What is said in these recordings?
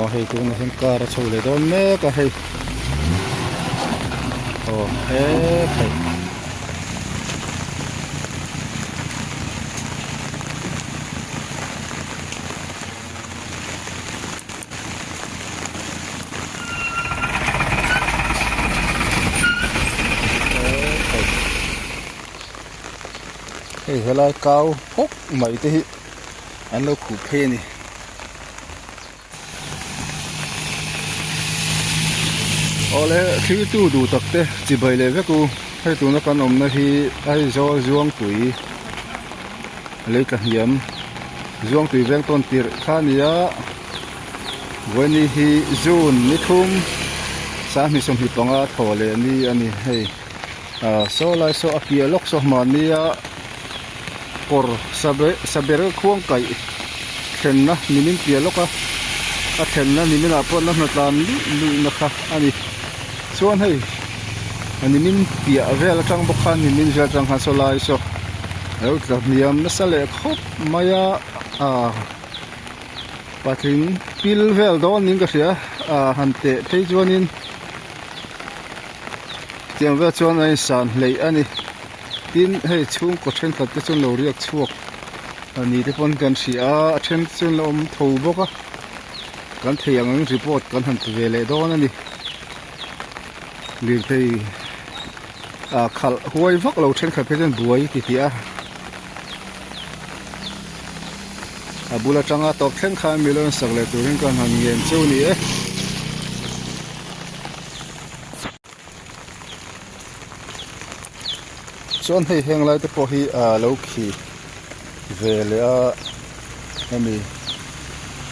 Aw hei tunah hian car a chho leh dawn mek a hei aw hekhai. Hei helai kau hawk mai te hi an lo khuh phei a ni. Awle thiltu duh tak te chibai leh vek u hei tuna kan awmna hi Aizawl Zuangtui lei tla hniam Zuangtui veng tawn tirh kha a ni a Vawiini hi June ni thum 25 thaw leh ni a ni hei ah saw lai saw a piah lawk saw hmahnia kawr saber khuang kaih thlenna nimin piah lawk a a thlenna nimin ah pawh na hna tlan luih luih na kha a ni chuan hei nimin piah vel atang bawk khan nimin vel atang khan saw lai saw a lo tla hniam nasa leh khawp mai a ah patling pil vel dawn niin ka hria ah han teh phei chuanin tiang vel chuan a insan hleih a ni. Tin hei chhungkaw thenkhat te chuan lo riak chhuak a ni te pawn kan hria a a then te chuan la awm tho bawk a kan thei ang ang report kan han ti ve leh dawn a ni lirthei ah khalh huai vak lo thenkhat phei chuan buai ti tih a a bul atanga tawp thleng khan mi lo sak leh turin kan han ngen chu a ni e. Chuan hei heng lai te pawh hi ah lo khi ve leh a hemi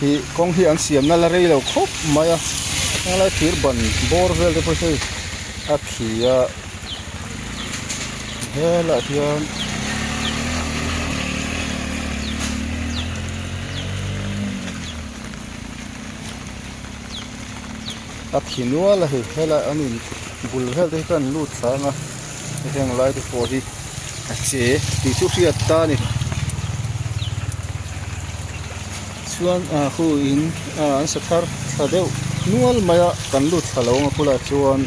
hi kawng hi an siam na la rei lo khawp mai a heng lai thir ban bawr vel te pawh hi hei a khi a helaiah hian a khi nual a hei helai an in bul vel te hi khan lut thla ang a heng lai te pawh hi a che tih chu hriat ta a ni chuan ah khu in ah an sa thar thla deuh nual mai a kan lut thla lo ang a bulah chuan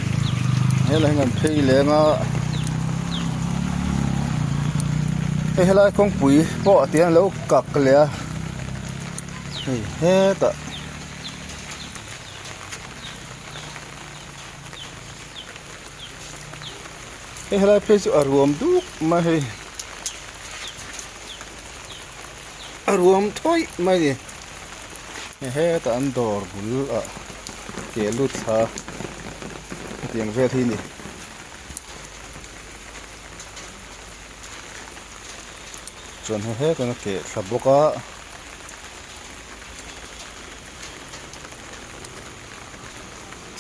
helai hian an phei leng a hei helai kawngpui pawh tihian a lo kak leh a hei hetah. Hei helai phei chu a ruam duk mai hei a ruam thawih mai a ni hei hetah an dawr bul ah ke lut thla hetiang vel hi a ni. Chuan hei hetah a ke thla bawk a.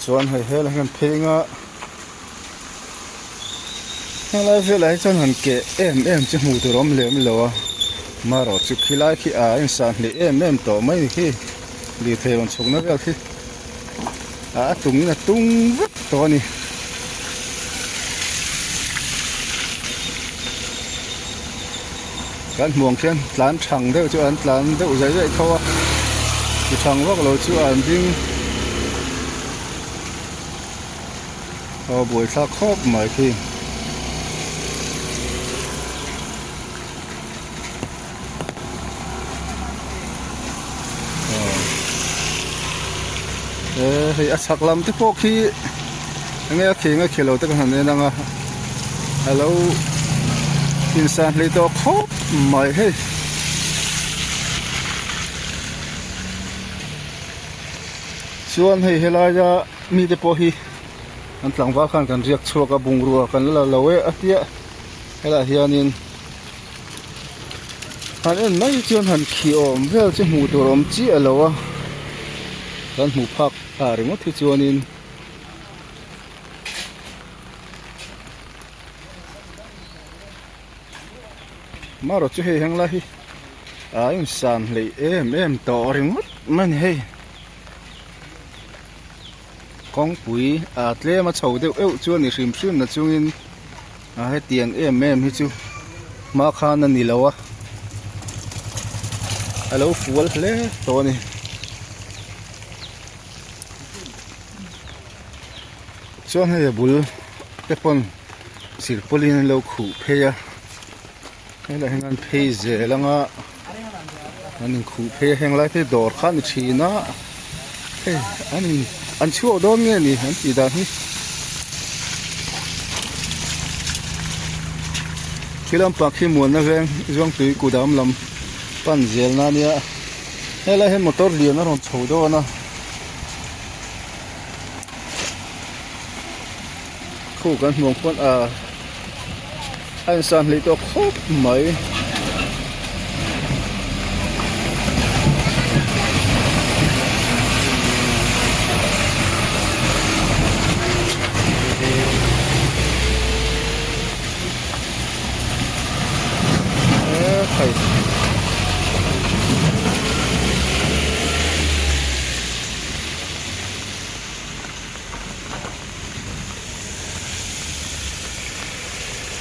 Chuan hei helai hian pheng a helai velah hi chuan han keh em em chu hmuh tur a awm lem lo a marawh chu khilai khi a insan hleh em em tawh mai ni khi lirthei rawn chhukna vel khi a tung in a tung vek tawh a ni. Kan hmuh ang khian tlan thang deuh chu an tlan deuh zaih zaih tho a mi thang vak lo chu an ding aw buaithlak khawp mai khi. Aw hei a chhak lam te pawh khi enge a kheng a khilo te ka han en ang a alo insan hlei tawh khawp mai hei. Chuan hei helaia mite pawh hi an tlangval khan kan riak chhuak a bungrua kan la lo e a tia helaiah hianin han en mai chuan han khi awm vel chu hmuh tur awm chiah lo a kan hmuh phak ah ringawt hi chuanin. Marawh chu hei heng lai hi a insan hleih em em tawh ringawt mai a ni hei kawngpui a tlem a chho deuh euh chu a ni hrim hrim na chungin a hetiang em em hi chu hma khan a ni lo a a lo fual hle tawh a ni. Chuan hei a bul te pawn silpawlin an lo khuh phei a helaiah hian an phei zel ang a an inkhuh phei a heng lai te hi dawr kha a ni thin a hei an in an chhuak dawn nge ni an tih dan hi khi lampang khi muanna veng Zuangtui kudam lam pan zel na ania helai hian motor lian a rawn chho dawn a. Khu kan hmuh ang khuan ah a insan hleih tawh khawp mai.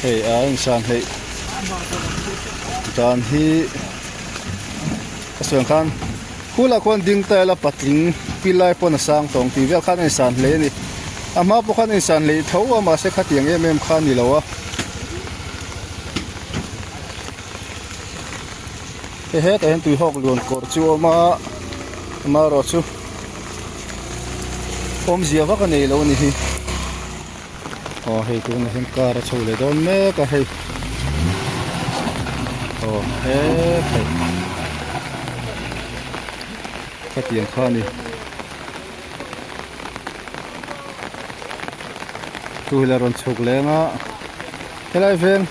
Hei a insan hleih dan hi ka sawi ang khan khulah khuan ding ta ila patling pilai pawn a sang tawng tih vel khan a insan hlei a ni a hma pawh khan a insan hleih tho a mahse khatiang em em kha a ni lo a. Hei hetah hian tuihawk lian kawr chu a awm a amaherawh chu awmzia vak a nei lo a ni hi aw hei tunah hian car a chho leh dawn mek a hei aw hetlai khatiang kha a ni two wheeler rawn chhuk leng a helai veng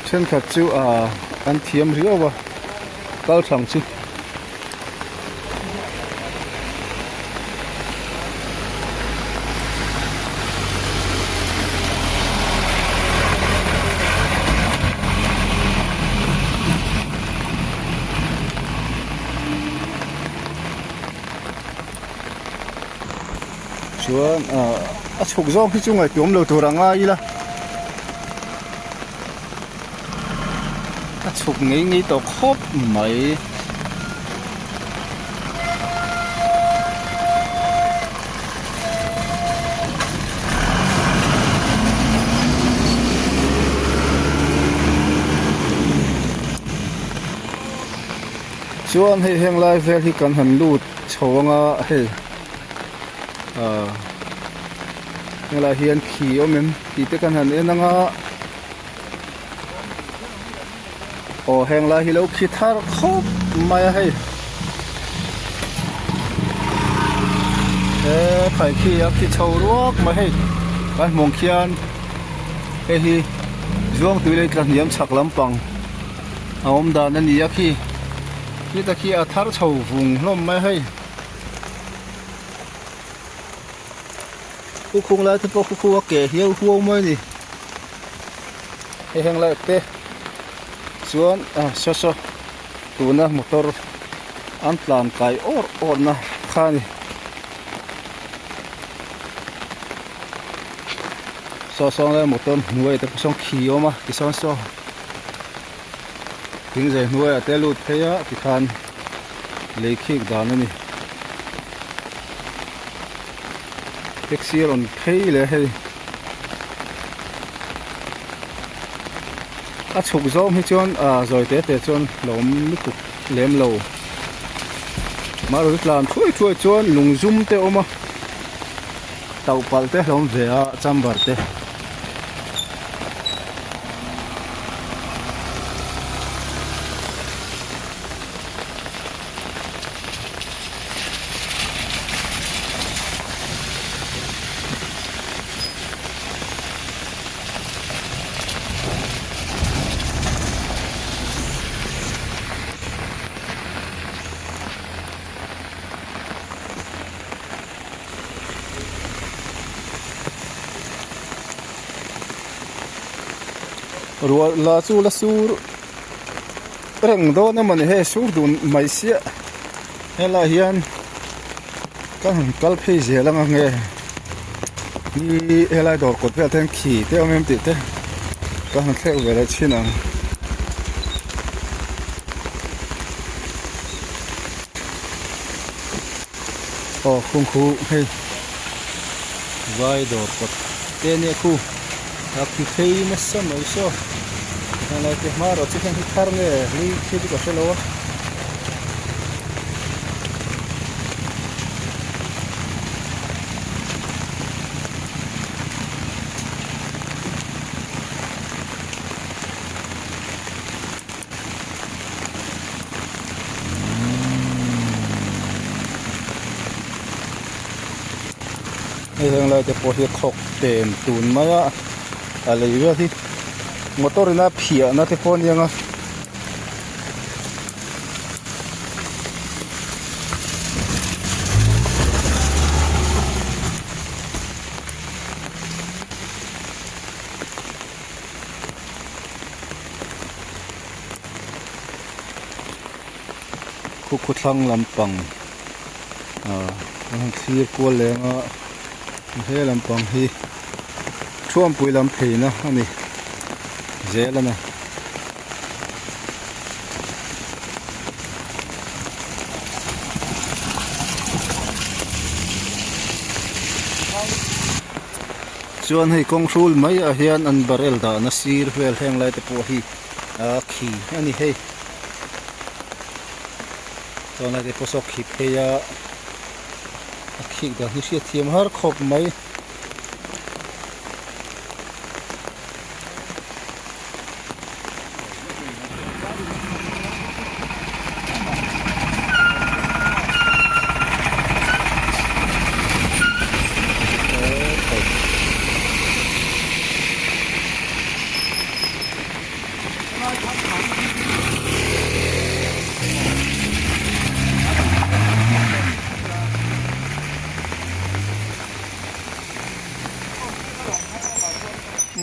thenkhat chu ah an thiam riau a kal thang chu. Chuan ah a chhuk zawng hi chu ngaihtuah awm lo tur a ngai ila a chhuk ngei ngei tawh khawp mai. Chuan hei heng lai vel hi kan han lut chho anga hei ah helai hian khi awm em tih te kan han en anga aw heng lai hi lo khi thar khawp mai a hei he khai khi a khi chho ruak mai hei kan hmuh ang khian hei hi Zuangtui lei tla hniam chhak lampang a awm dan a ni a khi khita khi a thar chho vung hlawm mai a hei khu khung lai te pawh khu khu a ke hiau huau mai a ni hei heng lai te chuan ah saw saw tuna motor an tlan kai awr awr na kha a ni. Saw sawn lai motor hnuai te pawh sawn khi a awm a tisawn saw thingzai hnuaiah te a lut phei a tikhan lei khik dan a ni taxi a rawn phei leh a hei a chhuk zawng hi chuan ah zawi te te chuan lo awm lutuk lem lo mahse tlan thuai thuai chuan lung zum te a awm a. Tauh palh te hlawm ve a chamber te. Ruah la chu la sur reng dawn emaw ni hei sur dun mai siah helaiah hian ka han kal phei zel ang ange hi helai dawr kawt velah te hian khi te awm em tih te ka han thlek ve leh thin ang. Aw khung khu hei. Vai dawr kawt te ania khu a khi phei nasa mai saw helai te hma erawh chu heng hi thar nge hlui khi chu ka hre lo a. Hei heng lai te pawh hi a khawk tem tun mai a a lei vel hi motor in a phiah na te pawh a ni ang a. Khu khu thlang lampang ah an han thlir kual leng a he lampang hi thuampui lam pheina a ni zel a ni. Chuan hei kawng hrul mai ah hian an barrel dahna sir vel heng lai te pawh hi a khi a ni hei chuan lai te pawh saw khi phei a a khik dan hi hriat thiam har khawp mai.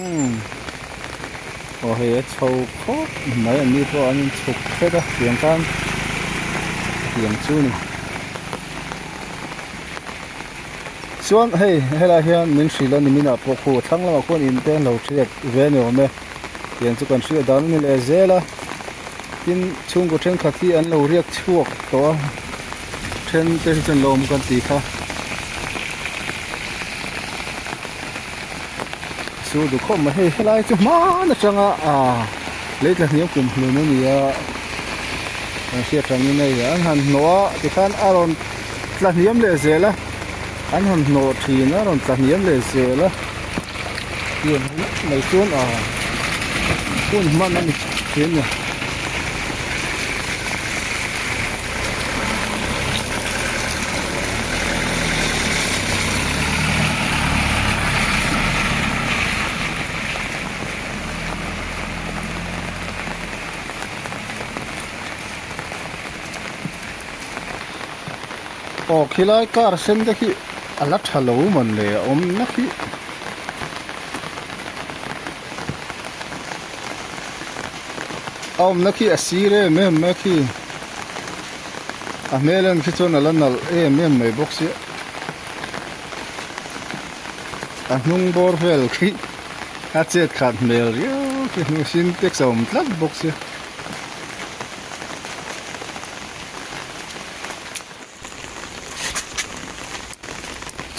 Umm aw hei a chho khawp mai an ni pawh an inchhuk hret a tiang khan tiang chu a ni chuan hei helai hian min hrilh a ni minah pawh khu thlang lamah khuan in te an lo hriat ve a ni awm e tiang chu kan hriat dan a ni leh zel a tin chhungkaw thenkhat hi an lo riak chhuak tawh a then te hi chuan lo awm kan tih kha. Chu duh khawp mai hei helai chu hman atanga ah lei tla hniam kum hlun a ni a kan hriat rangin hei an han hnawh a tikhan a rawn tla hniam leh zel a an han hnawh thin a rawn tla hniam leh zel a tiang mai chuan ah hun hman a ni thin a ni. Aw khilai car sen te khi a la tha lo mawn le a awm na khi. A awmna khi a sir em em mai khi a hmel en khi chuan a la nalh em em mai bawk sia a hnung bawr vel khi a chet khat hmel riau khi hnung sintex a awm tlat bawk sia.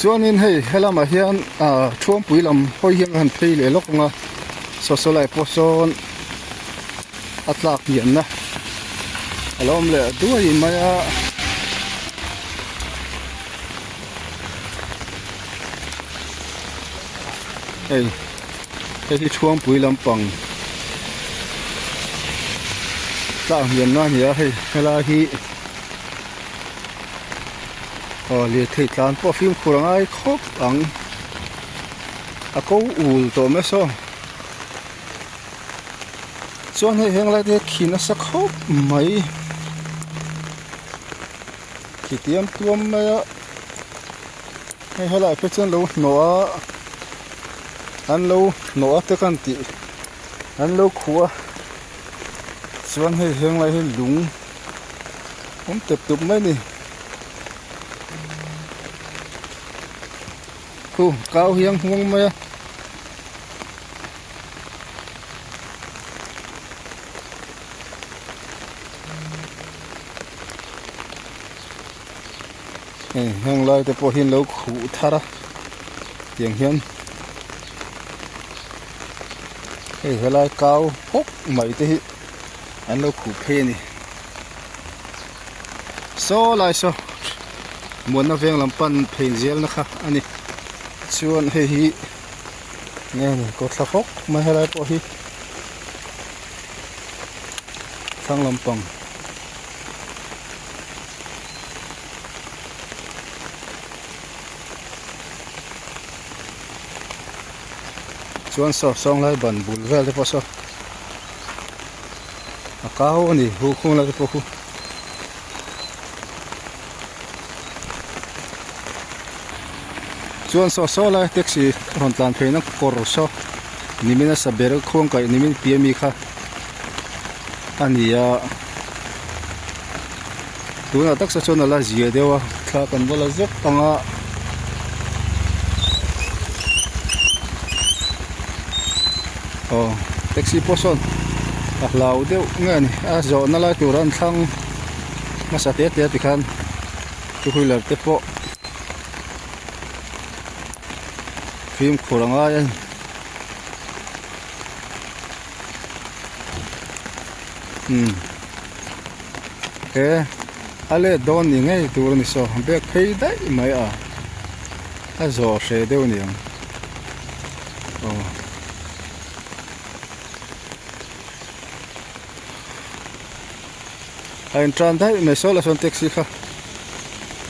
Chuanin hei helamah hian ah thuampui lam hawi hian ka han phei leh lawk ang a saw saw lai pawh sawn a tlak hniamna a lo awm leh duai mai a. Hei hei hi thuampui lampang tlak hniamna a ni a hei helai hi. Aw lirthei tlan pawh fimkhur a ngai khawp ang a ko ul tawh mai saw chuan hei heng lai te hi khi nasa khawp mai khi tiam tuam mai a hei helaiah phei chuan lo hnawh a an lo hnawh a te ka han tih an lo khuh a chuan hei heng lai hi lung. Awm tep tup mai a ni. Khu kau hiang huang mai a. Hei heng lai te pawh hi an lo khuh thar a. Tiang hian hei helai kau hawk mai te hi an lo khuh phei a ni. Saw lai saw muanna veng lam pan phei zelna kha a ni. Chuan hei hi nge ni kawthla hawk mai helai pawh hi thlang lampang. Chuan saw sawng lai ban bul vel te pawh saw a kau a ni hu khung lai te pawh khu chuan saw saw lai taxi rawn tlan phei na kawr saw nimin a sa ber khuang kaih nimin piah ami kha a ni a. Tunah taksa chuan a la zia deuh a thla kan va la zek ang a aw taxi pawh sawn a hlau deuh nge a ni a zawhna lai tur an thlang hmasa te te tikhan two wheeler te pawh fimkhur a ngai a ni. Umm he a let dawn ni ngei tur a ni saw bag phei daih mai a a zawh hreh deuh a ni ang aw. A in tan daih mai saw la sawn taxi kha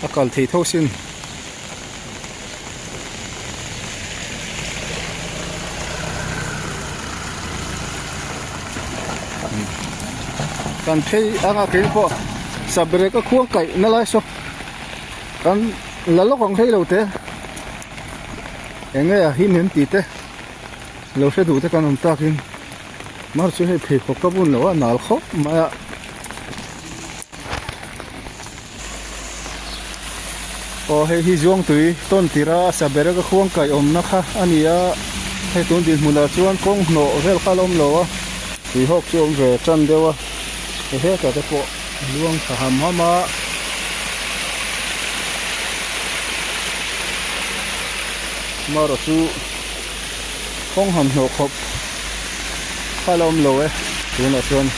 a kal thei tho sin. Kan phei anga kei pawh sabrek a khuang kaih na lai saw kan la lawk ang hlei lo te eng nge a him em tih te lo hre duh te kan awm takin. Mar chu hei pheikhawk ka bun lo a nal khawp mai a. Aw hei hi Zuangtui tawn tirh a sa ber a ka khuang kaih awmna kha a ni a hei tun dinhmunah chuan kawng hnawh vel kha a la awm lo a tuihawk chu a awm ve tan deuh a hei hetah te pawh a luang tha ham ham a. Marawh chu. Kawng han hnawh khawp kha la awm lo e tunah chuan.